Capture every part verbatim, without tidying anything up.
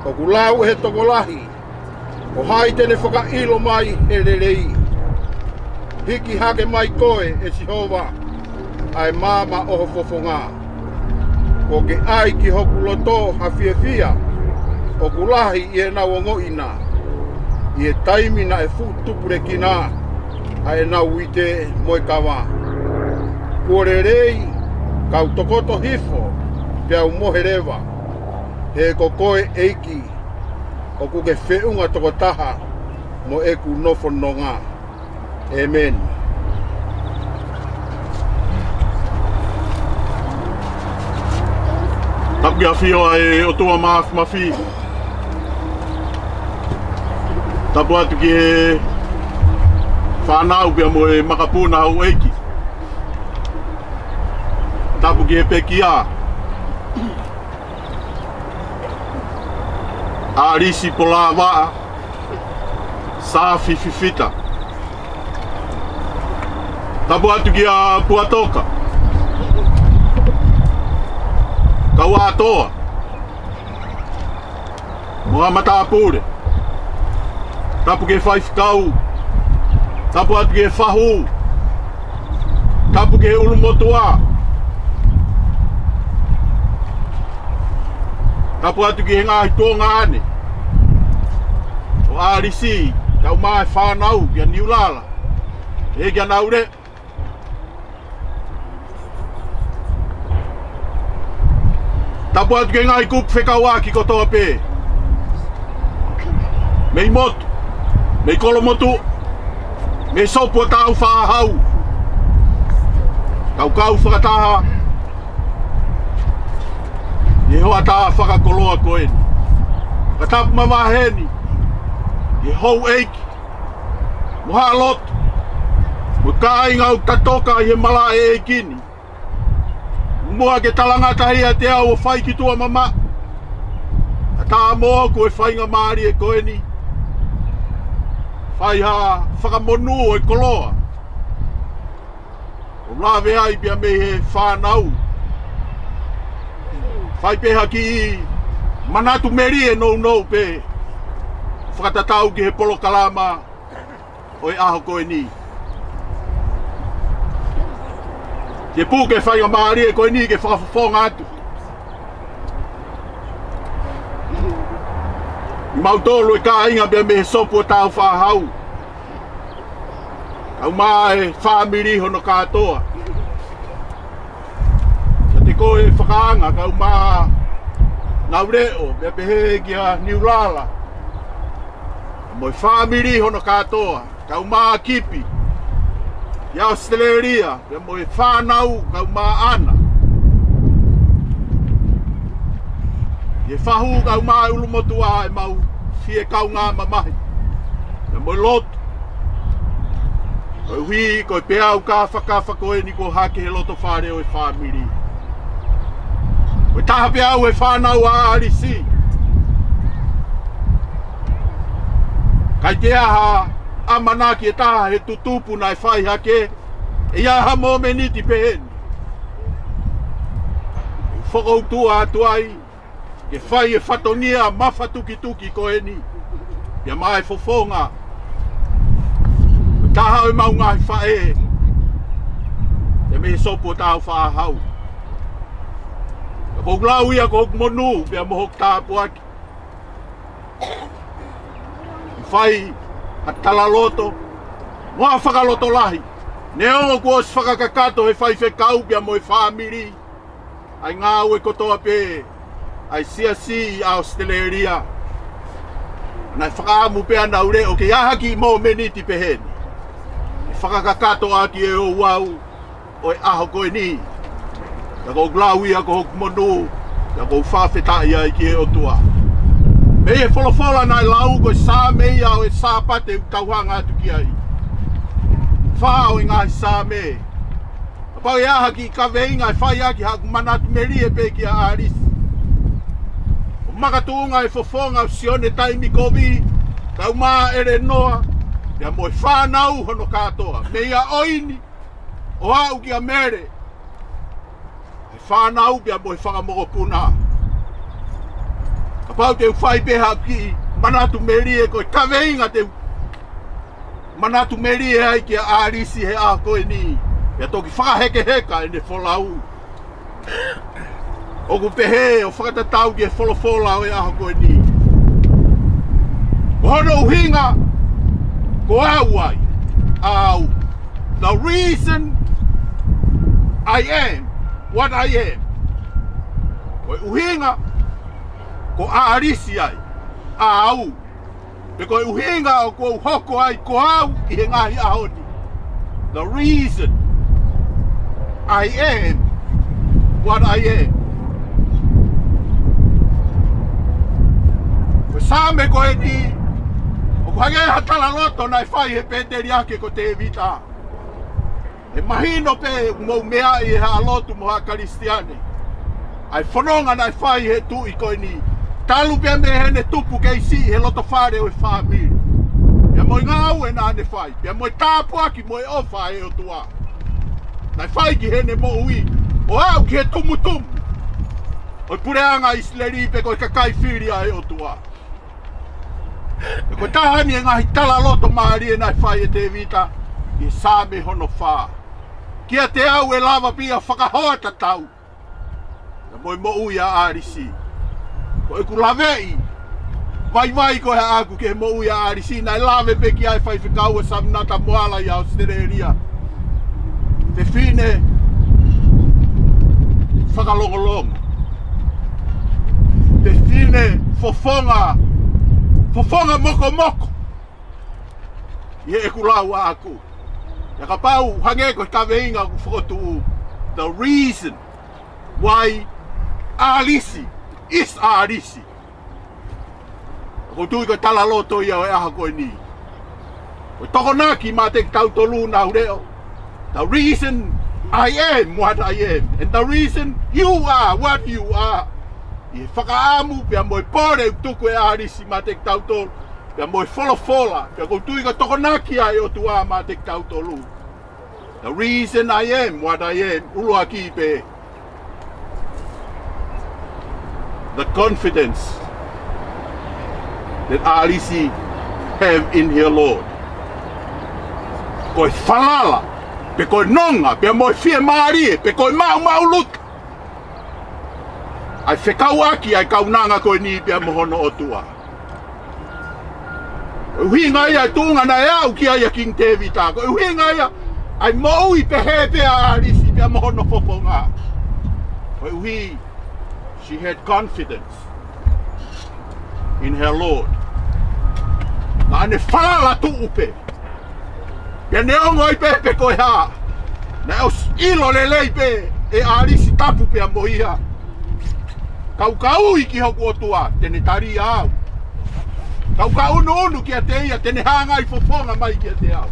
ʻOku lau ʻe he tokolahi, ko hai te ne fakaʻilo mai ʻe lelei? Hiki hake mai koe, ʻe Sihova, ʻa e maama ʻo ho fofonga. Kuo ke ʻai ki hoku loto ha fiefia ʻoku lahi ʻi heʻenau ongoʻi na, ʻi he taimi naʻe fuʻu tupulekina ʻa ʻenau uite mo e kava. Kuo lelei kau tokoto hifo, peau mohe leva, he ko koe, ʻEiki, ʻoku ke feʻunga tokotaha mo ʻeku nofo nonga. ʻĒmeni. Tapu ki he ʻafio ʻa e ʻOtua Mafimafi. Tapu atu ki he fānau pea mo e makapuna houʻeiki. Tapu ki he pekia, ʻAlisi Polavaʻa, Safi Fifita. Tapu atu kia Puatoka, Kauatoa, mo ha matāpule. Tapu ki he faifekau. Tapu atu ki he fahu. Tapu ki he ʻulumotuʻa. Tapu atu ki he ngaahi tuongaʻane ʻo ʻAlisi, kae ʻumaʻā e fānau kia Niulala, ʻe kia Naule. Tapu atu ki he ngaahi kupu fekauʻaki kotoa pē, mei motu, mei kolomotuʻa, mei Sopu ʻo Tāufaʻāhau, kaukau fakataha ʻi he hoʻatā fakakoloa ko eni. Ka tapu mavahe eni ki he houʻeiki mo haʻa lotu, mo e kāinga ʻoku tatoka ʻi he malaʻe ʻeiki ni. Muʻa ke talangata ʻiate au ʻo fai ki tuʻa mamaʻo, ʻatā moʻoku e faingamālie ko eni, fai ha fakamonū ʻo e koloa ʻo lave ai pea mei he fānau. Fai pē ha kiʻi manatu melie nounou pē, fakatatau ki he polokalama ʻo e ʻaho ko eni. Ke puke faingamālie ko eni ke fakafofonga atu kimautolu e kāinga pea mei he Sopu ʻo Tāufaʻāhau, kae ʻumaʻā e fāmili hono kātoa. Kiate koe fakaanga, kae ʻumaʻā Nauleʻo, pea pehē kia Niulala mo e fāmili hono kātoa, kae ʻumaʻā Kipi ʻi ʻAositelēlia, pea mo e fānau kae ʻumaʻā ʻAna. ʻI he fahu kae ʻumaʻā e ʻulumotuʻa, ʻemau fie kaungā mamahi pea mo e lotu, koeʻuhi ko e peau kāfakafa ko eni kuo hake he loto fale ʻo e fāmili. Ko e taha pē au he fānau ʻa ʻAlisi. ʻIkai toe ʻi ai ha ʻamanaki ʻe taha he tutupu naʻe fai hake, ʻe ʻi ai ha momeniti peheni. Fokoutua atu ai ke fai e fatongia mafatukituki ko eni, pea maʻa e fofonga ʻo e taha ʻo ʻemau ngaahi faʻē, pea mei he Sopu ʻo Tāufaʻāhau. Ka ʻoku ou lau ia ko hoku monū pea mo hoku tāpuaki, fai ha talaloto mo ha fakalotolahi, neongo kuo ʻosi fakakakato he faifekau pea mo e fāmili ʻa e ngāue kotoa pē ʻa e siasi ʻi ʻAositelēlia. Naʻe fakaʻamu pē ʻa Nauleʻo ke ʻi ai ha kiʻi momeniti peheni ʻe fakakakato ʻaki e ouau ʻo e ʻaho ko eni. Ka ʻoku ou lau ia ko hoku monū, ka ʻoku ou fakafetaʻi ai ki he ʻOtua. Mei he folofola naʻe lau, ko e Saame ia ʻo e Sāpate ʻoku tau hanga atu ki ai, fā ʻo e ngaahi Saame. Kapau ʻe ʻi ai ha kiʻi kaveinga ʻe fai ʻaki haʻaku manatu melie pē kia ʻAlisi, ʻo makatuʻunga he fofonga ʻo Sione Taimikovi, kae ʻumaʻā ʻElenoa, pea mo e fānau hono kātoa, mei ʻaho ni ʻo aʻu kia Mele, e fānau pea mo e fanga mokopuna. Ka Pau te u fai pē haʻaku kiʻi manatu melie, ko e kaveinga te u manatu melie ai kia ʻAlisi he ʻaho ko eni, pea toki fakahekeheka ʻene folau. ʻOku pehē ʻo fakatatau ki he folofola ʻo e ʻaho ko eni. Ko hono ʻuhinga, ko au ai, au. The reason I am what I am. Ko e ʻuhinga, ko ʻAlisi ai, au. Pe ko e ʻuhinga ʻoku ou hoko ai ko au ʻi he ngaahi ʻaho ni. The reason I am what I am. Ko e Saame ko eni, ʻoku hangē ha talaloto naʻe fai he pēteliake ko Tēvita. ʻE mahino pē ʻoku mou meaʻi ʻe haʻa lotu mo haʻa Kalisitiane ʻa e fononga naʻe fai he tuʻi ko eni, talu pē mei heʻene tupu kei siʻi he loto fale ʻo e fāmili, pea mo e ngāue naʻa ne fai, pea mo e tāpuaki mo e ʻofa ʻa e ʻOtua naʻe fai ki heʻene moʻui, ʻo aʻu ki he tumutumu ʻo e puleʻanga ʻIsileli pe ko e kakai fili ʻa e ʻOtua. Ko e taha eni e ngaahi talaloto mālie naʻe fai ʻe Tēvita ʻi he Saame hono fā. Kiate au ʻe lava pē ia fakahoa tatau ia mo e moʻui ʻa ʻAlisi. Ko ʻeku laveʻi vaivai ko ē ʻaʻaku ki he moʻui ʻa ʻAlisi, naʻe lave pē ki ai e faifekau ʻa Saminata Moala ʻi ʻAositelēlia. Fefine fakalongolongo. Fefine fofonga, fofonga mokomoko ʻi heʻeku lau ʻaʻaku. Ia kapau hangē ko e kaveinga ʻoku fokotuʻu, the reason why ʻAlisi is ʻAlisi. ʻOku ou tui ko e talaloto ia ʻo e ʻaho ko eni. Ko e tokonaki maʻa kitautolu naʻa ku leʻo. The reason I am what I am, and the reason you are what you are. ʻI he fakaʻamu pea mo e pole ʻoku tuku ʻe ʻAlisi maʻa kitautolu, pea mo e folofola, pea ʻoku ou tui ko e tokonaki ʻa e ʻOtua maʻa kitautolu. The reason I am what I am, ʻuluaki pē, the confidence that ʻAlisi have in her Lord. Ko e falala, pe ko e nonga, pea mo e fiemālie, pe ko e maʻumaʻuluta ʻa e fekauʻaki ʻa e kaunanga ko eni pea mo hono ʻOtua. Ko e ʻuhinga ia e tuʻunga naʻe aʻu ki ai ʻa Kingi Tēvita. Ko e ʻuhinga ia ʻa e moʻui pehē pē ʻa ʻAlisi pea mo hono fofonga. Koeʻuhi, she had confidence in her Lord. Naʻa ne falala tuʻu pē. Pea neongo ai pē pe ko e hā, naʻe ʻosi ʻilo lelei pē ʻe ʻAlisi, tapu pea mo ia, kau ka ui ki hoku ʻOtua, te ne tali au. Kau ka ʻunuʻunu kiate ia, te ne hangai fofonga mai kiate au.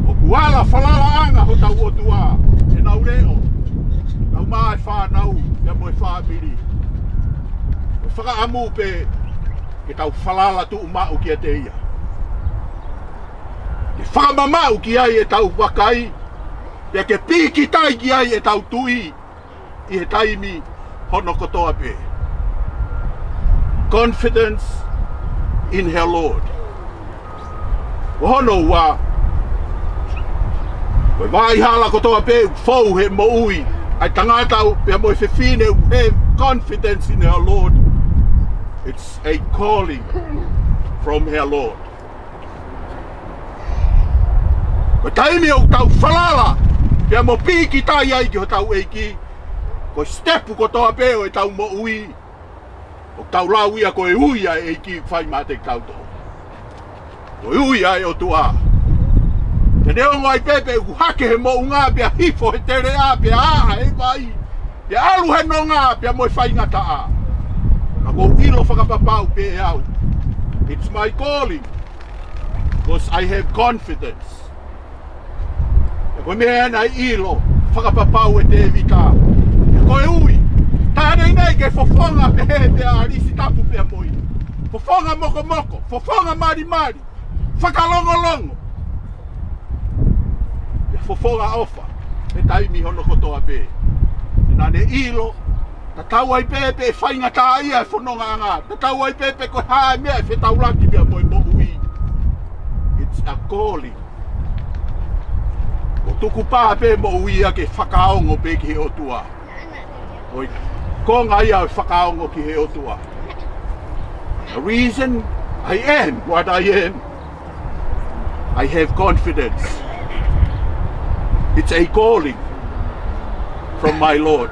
ʻOku ala falalaʻanga hotau ʻOtua ʻi heʻenau leʻo, ʻenau maʻu fānau, pea mo e fāmili. ʻOku fakaʻamu pē ke tau falala tuʻumaʻu kiate ia, ke fakamamaʻu ki ai ʻetau vakai, pea ke pīkitai ki ai ʻetau tui ʻi he taimi hono kotoa pē. Confidence in her Lord. Ko hono ua, ko e vaʻa hala kotoa pē ʻoku fou he moʻui ʻa e tangata pea mo e fefine ʻoku have confidence in her Lord, it's a calling from her Lord. Ko e taimi ʻoku tau falala pea mo pīkitai ai ki hotau ʻEiki, ko e sitepu kotoa pē ʻo ʻetau moʻui, ʻoku tau lau ia ko e ui ʻa e ʻEiki ʻoku fai maʻa kitautolu. Ko e ui ʻa e ʻOtua. Pea neongo ai pē pe ʻoku hake he moʻunga, pea hifo he teleʻa, pea ʻā he vai, pea ʻalu he nonga pea mo e faingataʻa, ka ʻoku ou ʻilo fakapapau pē ʻe au, it's my calling, because I have confidence. Ko e meʻa naʻe ʻilo fakapapau ʻe Tēvita, ko e ui. Taʻe ʻikai ke fofonga pehē pē ʻa ʻAlisi, tapu pea mo ia. Fofonga mokomoko, fofonga malimali, fakalongolongo, pea fofonga ʻofa he taimi hono kotoa pē. Naʻa ne ʻilo Tatau ai pē pe ʻe faingataʻaʻia e fonongaʻanga. Tatau ai pē pe ko e hā e meʻa ʻe fetaulaki pea mo e moʻui. It's a calling. ʻOku tukupā pē moʻui ia ke fakaongo pē ki he ʻOtua. Ko e konga ia ʻo e fakaongo ki he ʻOtua. The reason I am what I am, I have confidence. It's a calling from my Lord.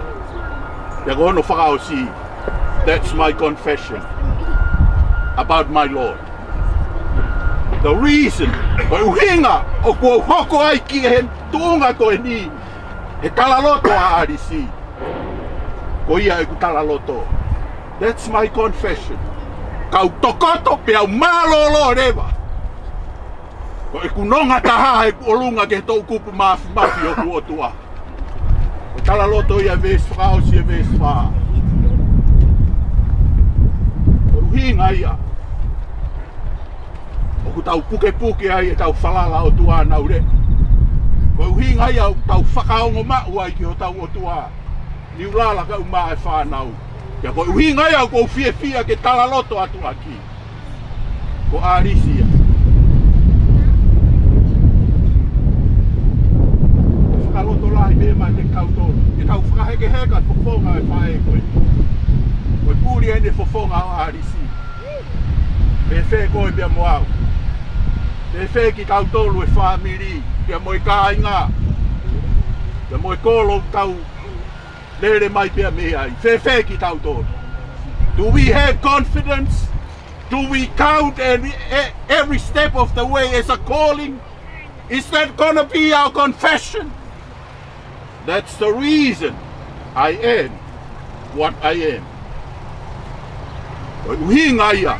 Pea ko hono fakaʻosi, that's my confession about my Lord. The reason, ko e ʻuhinga ʻoku ou hoko ai ki he tuʻunga ko eni, he talaloto ʻa ʻAlisi. Ko ia ʻeku talaloto. That's my confession. Kau tokoto pea u mālōlō leva. Ko ʻeku nonga taha ʻeku ʻolunga ki he toʻukupu mafimafi ʻoku ʻOtua. Ko e talaloto ia veesi fakaʻosi e veesi fā. Ko e ʻuhinga ia ʻoku tau pukepuke ai ʻetau falala ʻOtua naʻa ʻoku lea. Ko e ʻuhinga ia ʻoku tau fakaongo maʻu ai ki hotau ʻOtua. Niulala kae ʻumaʻā e fānau. Pea ko e ʻuhinga ia ʻoku ou fiefia ke talaloto atu ʻaki. Ko ʻAlisi ia. Fakalotolahi pē maʻa kitautolu. Ke tau fakahekeheka fofonga e faʻē ko ē. Ko e puli ʻene fofonga ʻo ʻAlisi. Fēfē koe pea mo au? Fēfē kitautolu e fāmili, pea mo e kāinga, pea mo e kolo ʻoku tau lele mai pea mei ai? Fēfē kitautolu? Do we have confidence? Do we count every, e-, every step of the way as a calling? Is that gonna be our confession? That's the reason I am what I am. Ko e ʻuhinga ia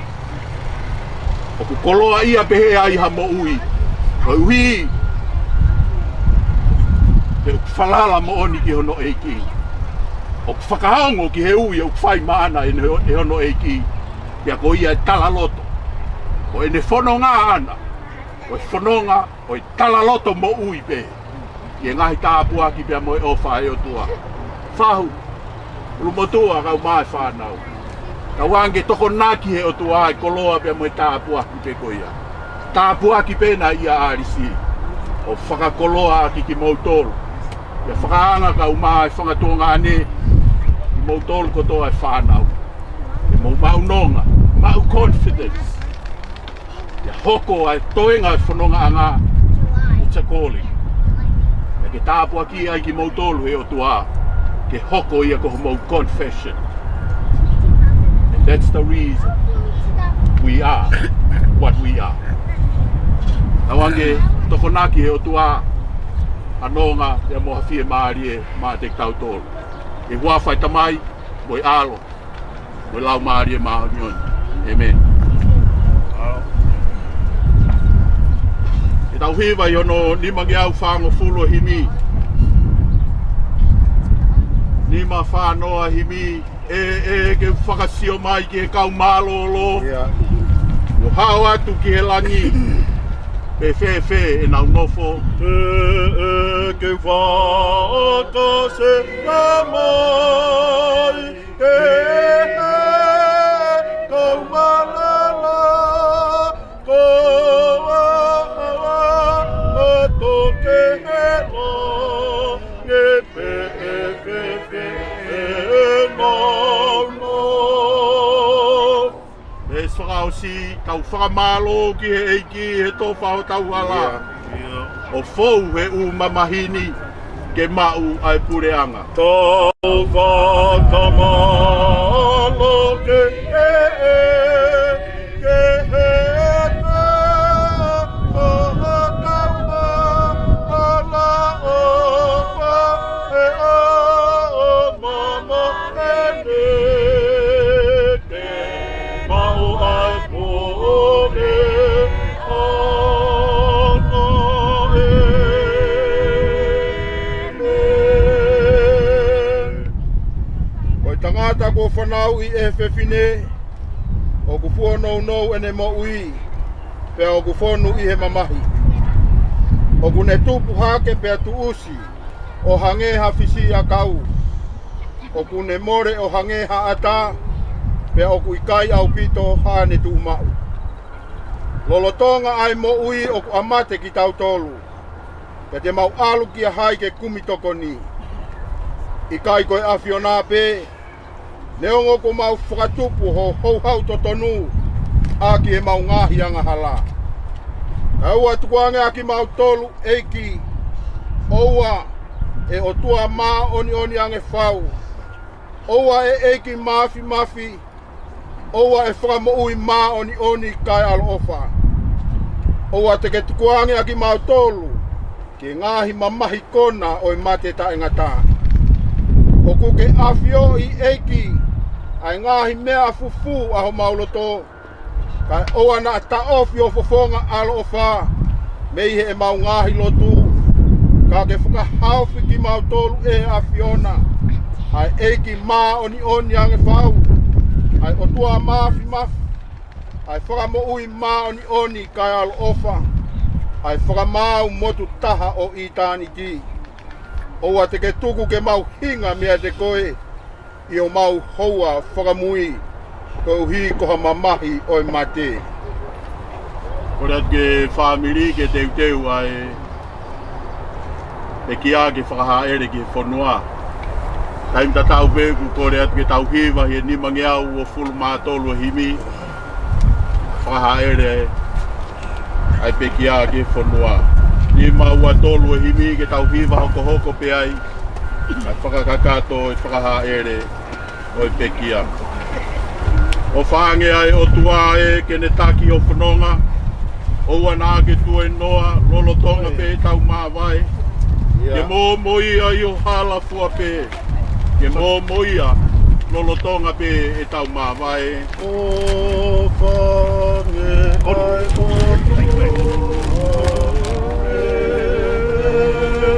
ʻoku koloaʻia pehē ai ha moʻui. Ko e ʻuhi he ʻoku falala moʻoni ki hono ʻEiki. ʻOku fakaongo ki he ui ʻoku fai maʻana ʻe hono ʻEiki. Pea ko ia e talaloto. Ko ʻene fononga ʻana, ko e fononga ʻo e talaloto moʻui pē ki he ngaahi tāpuaki pea mo e ʻofa ʻa e ʻOtua. Fahu, ʻulumotuʻa kae ʻumaʻā e fānau. Tauange tokonaki he ʻOtua e koloa pea mo e tāpuaki pē ko ia. Tāpuaki pē naʻe ʻia ʻAlisi ʻo fakakoloa ʻaki kimoutolu. Pea fakaanga kae ʻumaʻā e fanga tuongaʻane, kimoutolu kotoa e fānau. Ke mou maʻu nonga, maʻu confidence. Pea hoko ʻa e toenga e fonongaʻanga, it's a calling. Pea ke tāpuakiʻi ai kimoutolu he ʻOtua, ke hoko ia ko homou confession. And that's the reason we are what we are. Tauange tokonaki he ʻOtua ha nonga pea mo ha fiemālie maʻa kitautolu. ʻI he huafa ʻo e Tamai, mo e ʻAlo, mo e Laumālie Māʻoniʻoni. ʻĒmeni. Ke tau hiva ʻi hono nimangeau fāngofulu e himi. Nima fā noa himi. ʻE, ʻe, ke u fakasio mai ki he kau mālōlō. ʻIo. Kuo hao atu ki he langi. Pe fēfē ʻenau nofo. ʻE, ʻe, ke u fakasio mai. Ke he kau mālōlō, ko e ʻaho ʻe toke he langi pe fēfē ʻenau nofo. Mei he fakaʻosi, tau fakamālō ki he ʻEiki he tofa hotau hala. ʻIo. ʻO fou he ʻū mamahi ni ke maʻu ʻa e puleʻanga. Tau fakamālō ki he ʻEiki he tofa hotau hala ʻo fou he ʻū mamahi ni. Ke maʻu ʻa e puleʻanga. ʻĒmeni. Ko e tangata kuo fanauʻi ʻe he fefine, ʻoku fuonounou ʻene moʻui, pea ʻoku fonu ʻi he mamahi. ʻOku ne tupu hake pea tuʻusi, ʻo hangē ha fisiʻiʻakau. ʻoku ne mole ʻo hangē ha ʻatā, pea ʻoku ʻikai ʻaupito haʻane tuʻumaʻu. Lolotonga ʻa e moʻui ʻoku ʻamate kitautolu, pea te mau ʻalu kia hai ke kumi tokoni? ʻIkai ko e ʻAfiona pē, neongo kuo mau fakatupu ho houhau totonu ʻaki ʻemau ngaahi angahala. Kae ʻoua tukuange ʻa kimautolu, ʻEiki, ʻoua ʻe ʻOtua māʻoniʻoni ange fau, ʻoua ʻe ʻEiki Māfimafi, ʻoua ʻe Fakamoʻui māʻoniʻoni kae ʻaloʻofa. ʻOua te ke tukuange ʻa kimautolu ki he ngaahi mamahi kona ʻo e mate taʻengata. ʻOku ke ʻafioʻi, ʻEiki, ʻa e ngaahi meʻa fufū ʻa homau loto, kae ʻoua naʻa taʻofi ho fofonga ʻaloʻofa mei heʻemau ngaahi lotu, ka ke fakahaofi kimautolu, ʻe ʻAfiona, ʻa e ʻEiki māʻoniʻoni ange fau, ʻa e ʻOtua Māfimafi, ʻa e Fakamoʻui māʻoniʻoni kae ʻaloʻofa, ʻa e Fakamaau motu taha ʻo ʻitāniti. ʻOua te ke tuku ke mau hinga meiate koe ʻi homau houa fakamui, koeʻuhi ko ha mamahi ʻo e mate. Kole atu ki he fāmili ke teuteu ʻa e pekia ke fakahāʻele ki he fonua. Taimi tatau pē ʻoku kole atu ke tau hiva ʻi he nimangeau uofulu mā tolu e himi, fakahāʻele ʻa e pekia ki he fonua. Nima ua tolu e himi ke tau hiva hokohoko pē ai, kae fakakakato e fakahāʻele ʻo e pekia. ʻOfa ange ʻa e ʻOtua ē ke ne taki ho fononga, ʻoua naʻa ke tuenoa, lolotonga pē ʻetau māvae. Ke mōmoia ʻi ho hala fua pē, ke mōmoia, lolotonga pē ʻetau māvae. ʻOfa ange ʻa e ʻOtua ē, ke ne taki ho fononga,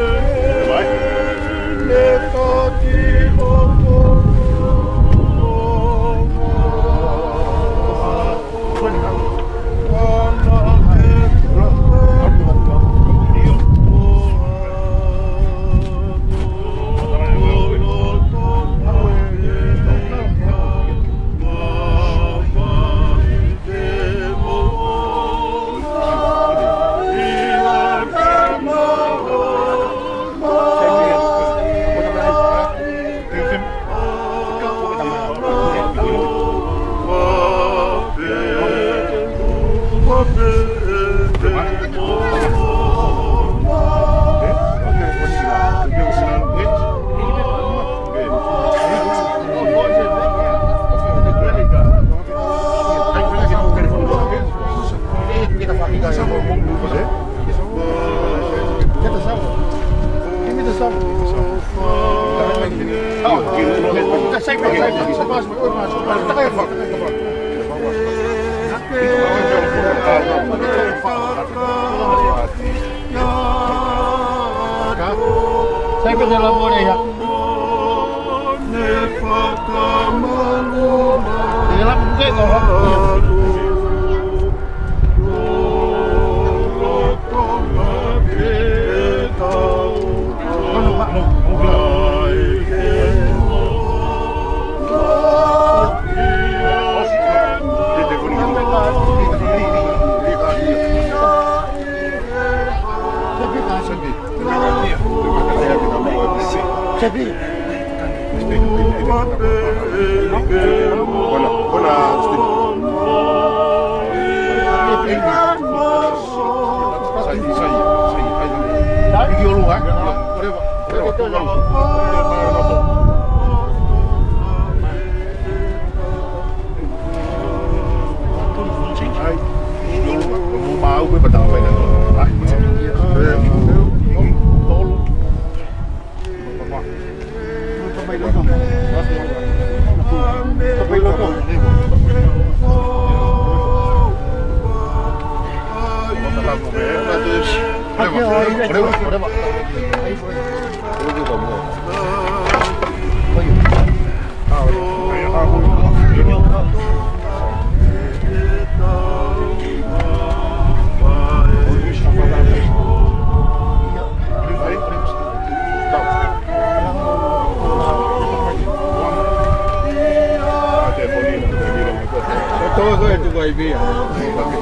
Ko e tuku ai pē ia.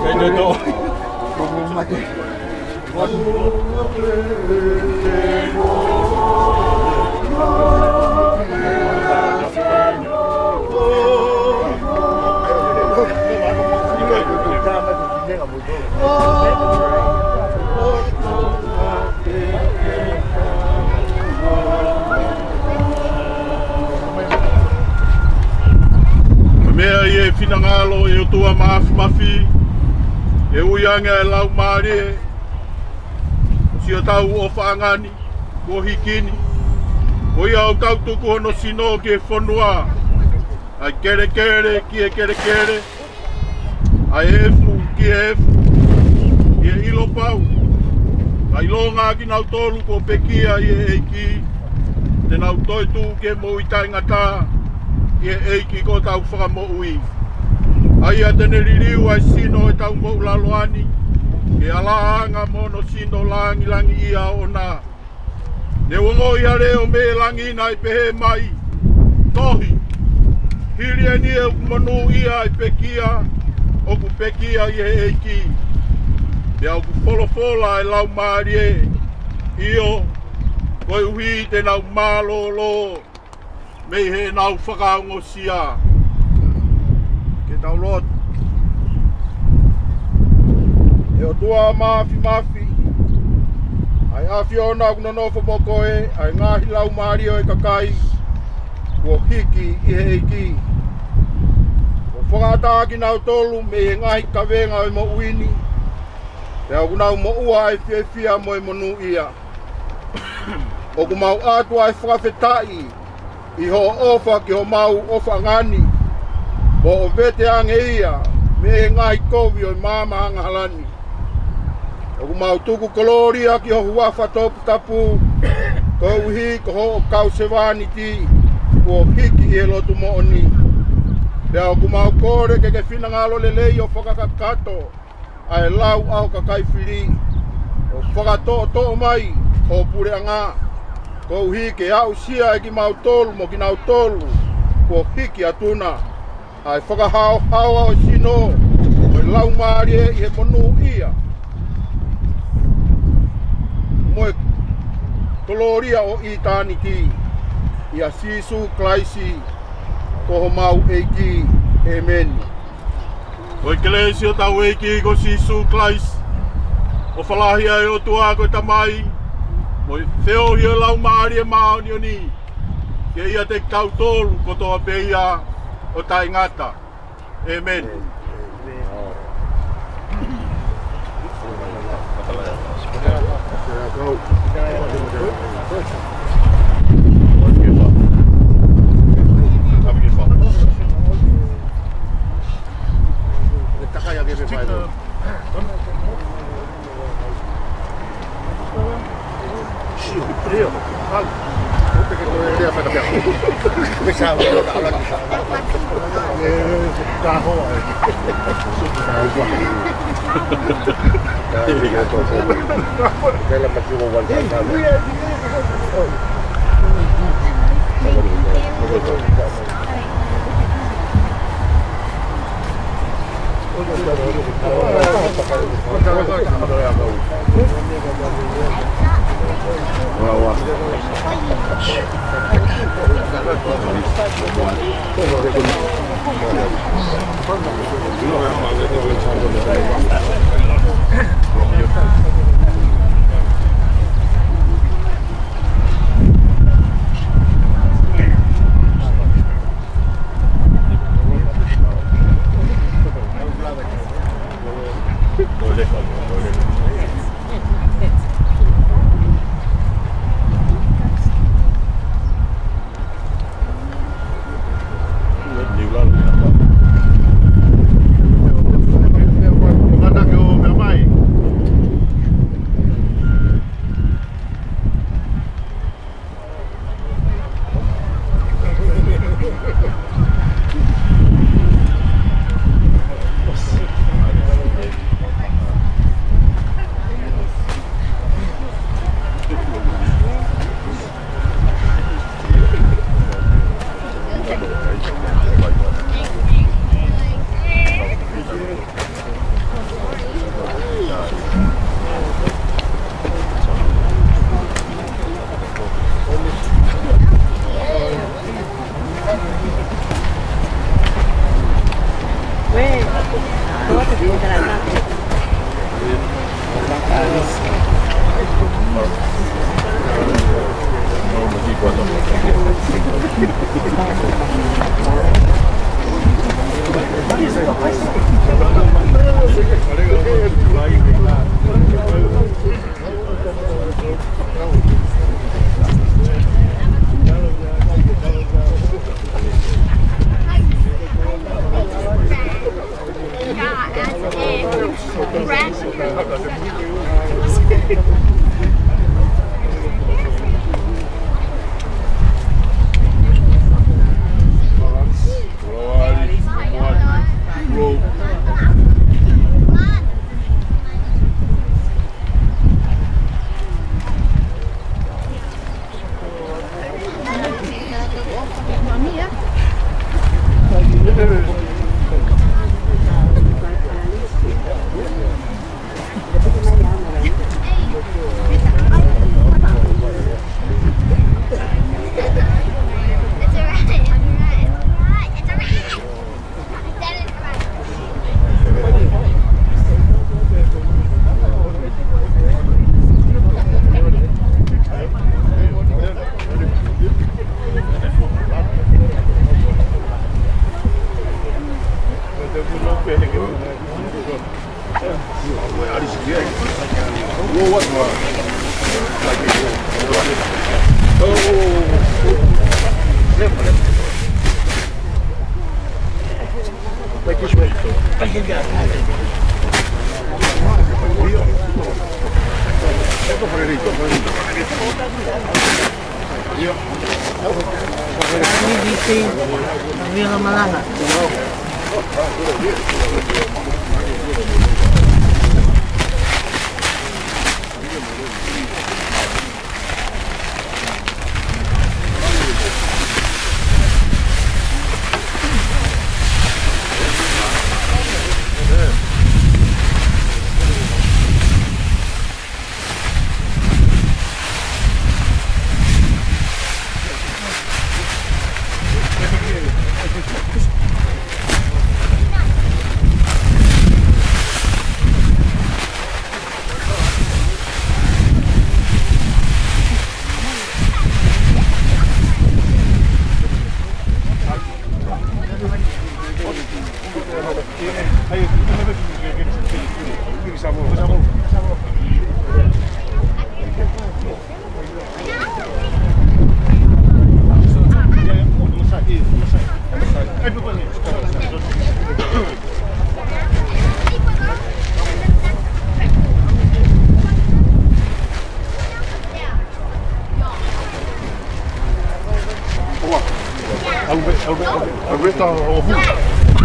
Kai te tō. Ko e meʻa ʻi he finangalo ʻo e ʻOtua Māfimafi, ʻe ui ange ʻa e laumālie ʻo siʻotau ʻofaʻanga ni, kuo hiki ni. Ko ia ʻoku tau tuku hono sino ki he fonua, ʻa e kelekele ki he kelekele, ʻa e efu ki he efu, ʻi he ʻilo pau, kae ʻilonga kinautolu kuo pekia ʻi he ʻEiki, te nau toetuʻu ki he moʻui taʻengata ʻi he ʻEiki ko hotau Fakamoʻui. ʻA ia te ne liliu ʻa e sino ʻo ʻetau moʻulaloa ni, ke ala anga mo hono sino langilangiʻia ʻoʻona. Ne u ongoʻi ha leʻo mei he langi naʻe pehē mai, Tohi, hili eni ʻoku monūʻia ʻa e pekia ʻoku pekia ʻi he ʻEiki. Pea ʻoku folofola ʻa e Laumālie, ʻio, koeʻuhi te nau mālōlō mei heʻenau fakaongosia. Ke tau lotu. ʻE ʻOtua Māfimafi, ʻa e ʻAfiona ʻoku nonofo mo koe, ʻa e ngaahi laumālie ʻo e kakai kuo hiki ʻi he ʻEiki, kuo fakaʻatā kinautolu mei he ngaahi kavenga ʻo e moʻui ni, pea ʻoku nau moʻua ʻa e fiefia mo e monūʻia. ʻOku mau ʻatu ʻa e fakafetaʻi ʻi hoʻo ʻofa ki homau ʻofaʻanga ni, mo ʻoku vete ange ia mei he ngaahi kovi ʻo e maama angahala ni. ʻOku mau tuku kolōlia ki ho huafa toputapu, koeʻuhi ko hoʻo kau sevāniti kuo hiki ʻi he lotu moʻoni. Pea ʻoku mau kole ke ke finangalo lelei ʻo fakakakato ʻa e lau ʻa ho kakai fili, ʻo fakatoʻotoʻo mai ho puleʻanga, koeʻuhi ke aʻusia ʻe kimautolu mo kinautolu kuo hiki atu na ʻa e fakahaohaoa ʻo e sino ʻo e laumālie ʻi he monūʻia mo e kolōlia ʻo ʻitāniti. ʻIa Sīsū Kalaisi ko homau ʻEiki. ʻĒmeni. Ko e kelesi ʻa hotau ʻEiki ko Sīsū Kalaisi, ʻofa lahi ʻa e ʻOtua ko e Tamai, mo e feohi ʻo e Laumālie Māʻoniʻoni, ke ʻiate kitautolu kotoa pē ia ʻo taʻengata. ʻĒmeni.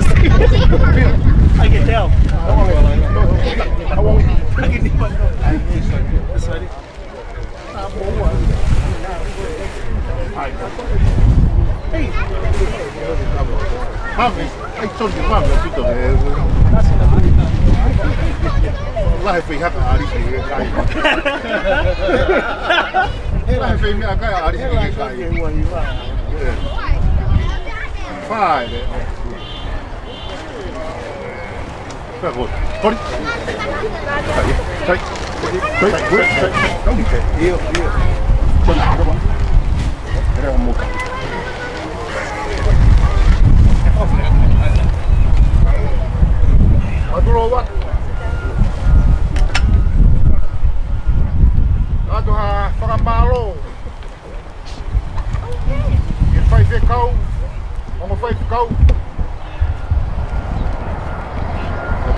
I can tell. I can tell. Hey. Mami, ai, sorry, mami, pito, eh. Lahi e feihaka ʻa ʻAlisi ki he kai. Lahi e feimeʻakai ʻa ʻAlisi ki he kai. Eh. Fine. ʻOatu ha fakamālō ki he faifekau, ongo faifekau.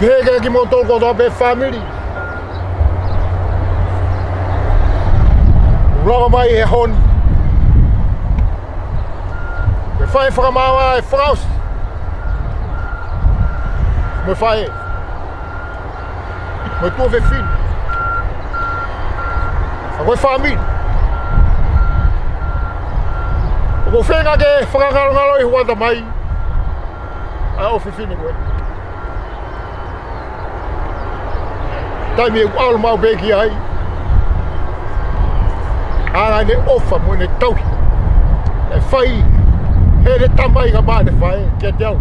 Pehē ki he kimoutolu kotoa pē fāmili ʻoku lava mai he ʻaho ni. Ke fai fakamaau e fakaʻosi mo e faʻē mo e tuofefine. ʻA ko e fāmili. ʻOku ou feinga ke fakangalongaloʻi hoʻata mai ʻa e ʻofefine ko ē. Taimi ʻoku ʻalu maʻu pē ki ai ʻa ʻene ʻofa mo ʻene tauhi. ʻE fai heʻene tamai ka maʻa ʻene faʻē kiate au.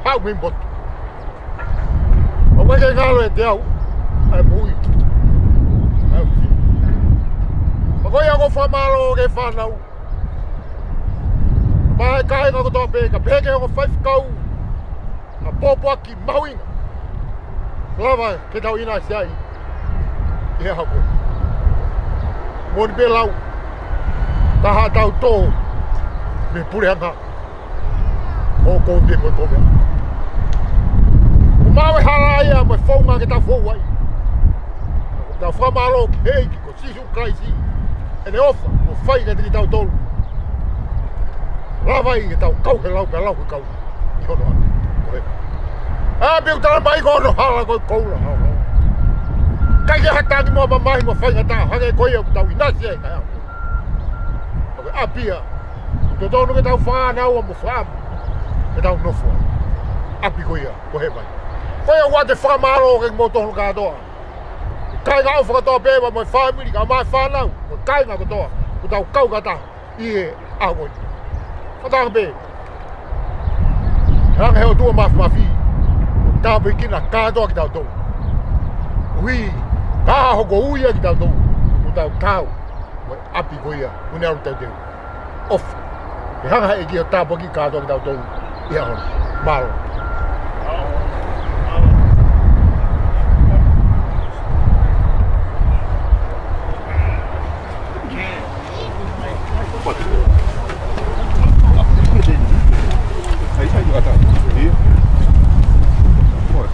Haʻu mei motu. Mai ke ngalo ʻiate au ʻa e moʻui ʻa e ʻofefine. Pea ko ia ʻoku ou fakamālō ki he fānau, mo e kāinga kotoa pē, kae pehē ki he ongo faifekau, ʻa e pōpoaki mahuʻinga lava ke tau ʻinasi ai ʻi he ʻaho ko eni. Moʻoni pē lau, ka haʻatau tō mei he puleʻanga, ʻoku ou tui ko e kovi. ʻOku maʻu e hala ia mo e founga ke tau fou ai. Tau fakamālō ki he ʻEiki ko Sīsū Kalaisi, ʻene ʻofa ʻoku fai kiate kitautolu. Lava ai ke tau kau he lau pea lau he kau ʻi hono ʻapi ko ē. ʻApi ʻoku tala mai ko hono hala ko e koula haohaoa. ʻIkai ke ha tangi mo ha mamahi mo ha faingataʻa hangē ko ia ʻoku tau ʻinasi ai he ʻaho ko ē. Ko e ʻapi ia ʻoku totonu ke tau fānaua mo fāmu ke tau nofo ai. ʻApi ko ia ko hēvani. Ko ia ʻoku te fakamālō kiate kimoutolu kātoa, kāinga ʻofa kotoa pē, pea mo e fāmili, kae ʻumaʻā e fānau, mo e kāinga kotoa ʻoku tau kau fakataha ʻi he ʻaho ko eni. Fakataha pē, hanga ʻe he ʻOtua Māfimafi ʻo tāpuekina kātoa kitautolu. Ui, ka hoko ui ʻa kitautolu ʻoku tau kau mo e ʻapi ko ia ʻoku ne ʻalu teuteu. ʻOfa ke hanga ʻe he ʻEiki ʻo tāpuakiʻi kātoa kitautolu ʻi he ʻaho ni. Mālō.